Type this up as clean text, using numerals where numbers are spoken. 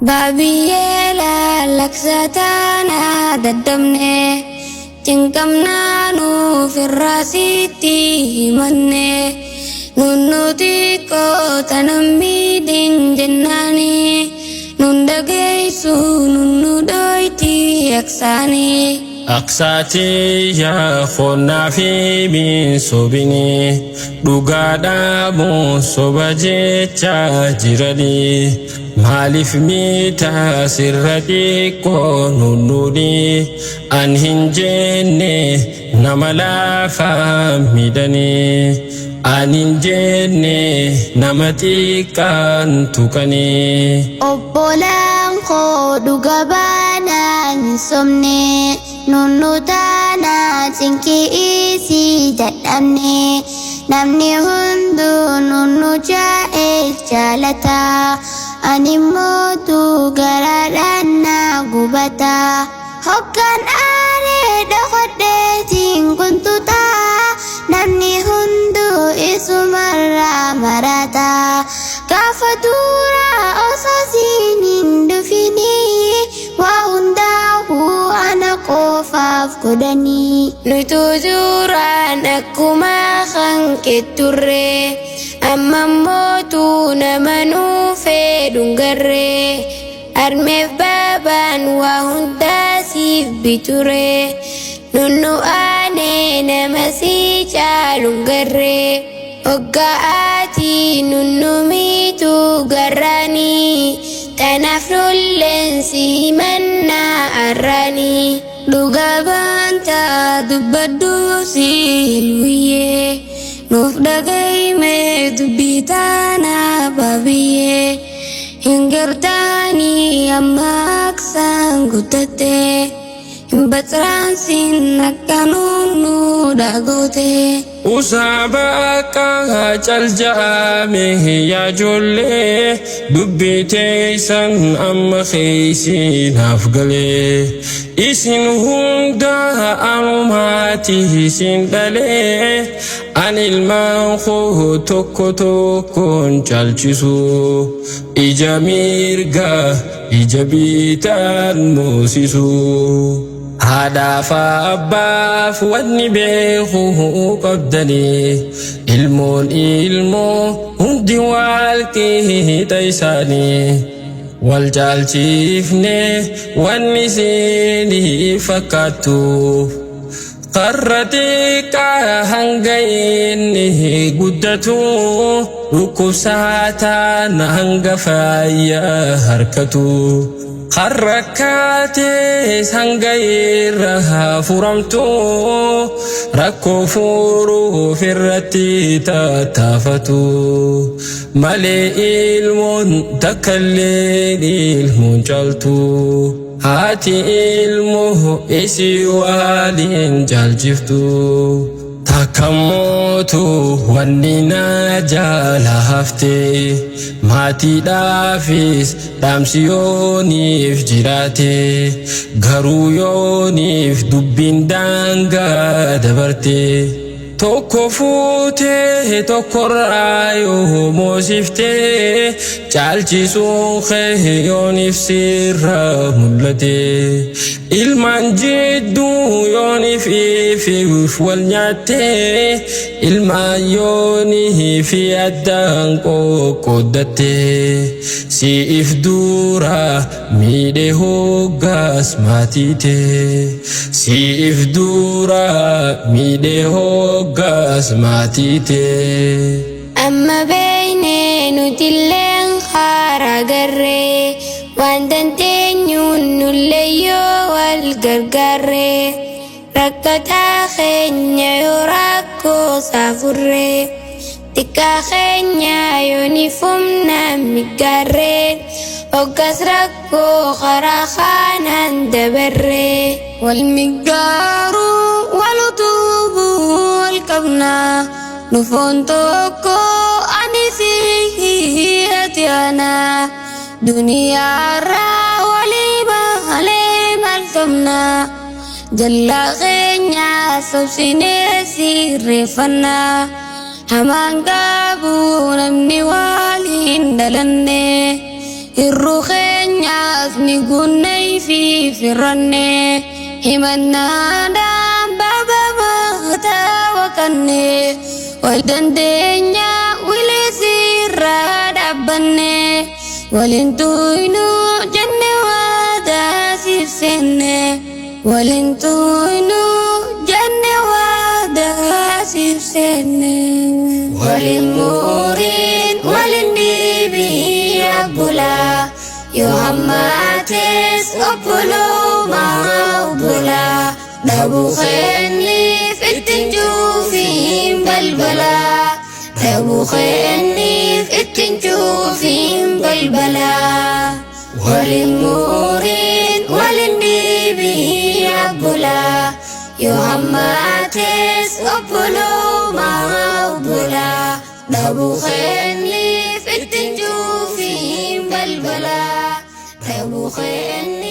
Baabiyyee laalaksaataanaa daddabne cinqamnaa nuuf irraa sitti himanne nunnuti qoota nammiidhin jennaani nun dhageessu nunnu dhoyti aksaanii. Aqsaatii yaa qonnaa fi miinsobinii dhugaadhaamu soba jecha jiranii maaliif miita sirra xiqqoo nunnuudhi an hin jenne nama laafaa miidhanii an hin jenne nama xiqqaan tuqanii. Obbolaan koo dhuga baanaan hin sobne nunnu taanaa cinqii isii dadhabne namni hunduu nunnu jaa'ee jaalata ani mootu garaadhaan na gubata hoggaan aaree dhokodheetiin kuntuta namni hunduu isumarraa marata gaafa duraa osoo siin hin dhufinii waa hundaa'uu ana qofaaf godhanii. Nutu duraan akkuma hanqe turre amma mootu nama nuufee dhungarre harmeef baabaan waa hundaa siif biture nunnu aanee nama si caaluun garre hoggaa'aatii nunnu miitu garraanii tanaaf nulleen si himannaa arraanii. Dhugaa baantaa dubbadhu si hilwiyyee nuuf dhagayime dubbii taanaa baabiyyee hin gartaanii amma aksaan guddatte hin baxraansin akka nuunu dhagoote. Usaaba akka calja'ame yaa ijoollee dubbii teessan amma keessi naaf galee isin hunda anumaati isin dhalee an ilmaan koo tokko tokkoon caalchisu ija mirga ija bitaan moosisu. Haadhaaf abbaaf wanni beeku qabdanii ilmoon ilmoo hundi wal qixa isaanii wal caalchifne wanni isinii fakkaattu karra xiqqaa hanga inni guddatu dhukkubsataan hanga fayyaa harkatu. Har'a kaatees hanga irra furamtu rakkoo furuuf irratti tattaafatu malee ilmoon takkallee ilmoon caaltu haati ilmoo isii waliin caalchiftu. Takka wanni na jala hafte maatiidhaafis dhaamsi yooniif jiraate garuu yooniif dubbiin daangaa dabarte tokko fuutee tokkorraa yoo moosiftee caalchisuun kee yooniif sirra mul'ate ilmaan jidduu yooniif ifiif wal nyaattee ilmaan yoonii fi addaan qoqqooddatte si'if dura miidhe hoggaas maatiite si'if dura miidhe hoggaas maatiite. Amma beeynee nutilleen haaraa garree waan dandeenyuun nullee yoo wal gargaarree rakkataa keenya yoo rakkoo saafurree xiqqaa keenya yoo ni fumna migaarree hoggas rakkoo karaa kaanaan dabarree. Wal migaaruu wal utubuu wal qabnaa nufoon tokko ani si ati ana duniyaarraa walii malee maal qabnaa jallaa keenya sobsinee sirreeffannaa hamaan qabu namni waliin dhalanne hir'uu keenya. keenyaas ni guunnee fi firranne himannaadhaan baaba maataa waqanne wal dandeenya wileesirraa dhaabbanne waliin tuynuu jenne waadaa siif seenne waliin tuynuu jenne waadaa siif seenne. Waliin muuriin waliin dhiibii abbulaa yoo hammaates obbolumaa obbolaa dhabuu keenniif ittiin cuufiin balbalaa dhabuu keenniif ittiin cuufiin balbalaa. Waliin muuriin waliin dhiibii abbulaa yoo hammaates obbolumaa obbolaa dhabuu keenniif ittiin cuufiin balbalaa dhabuu keenniif.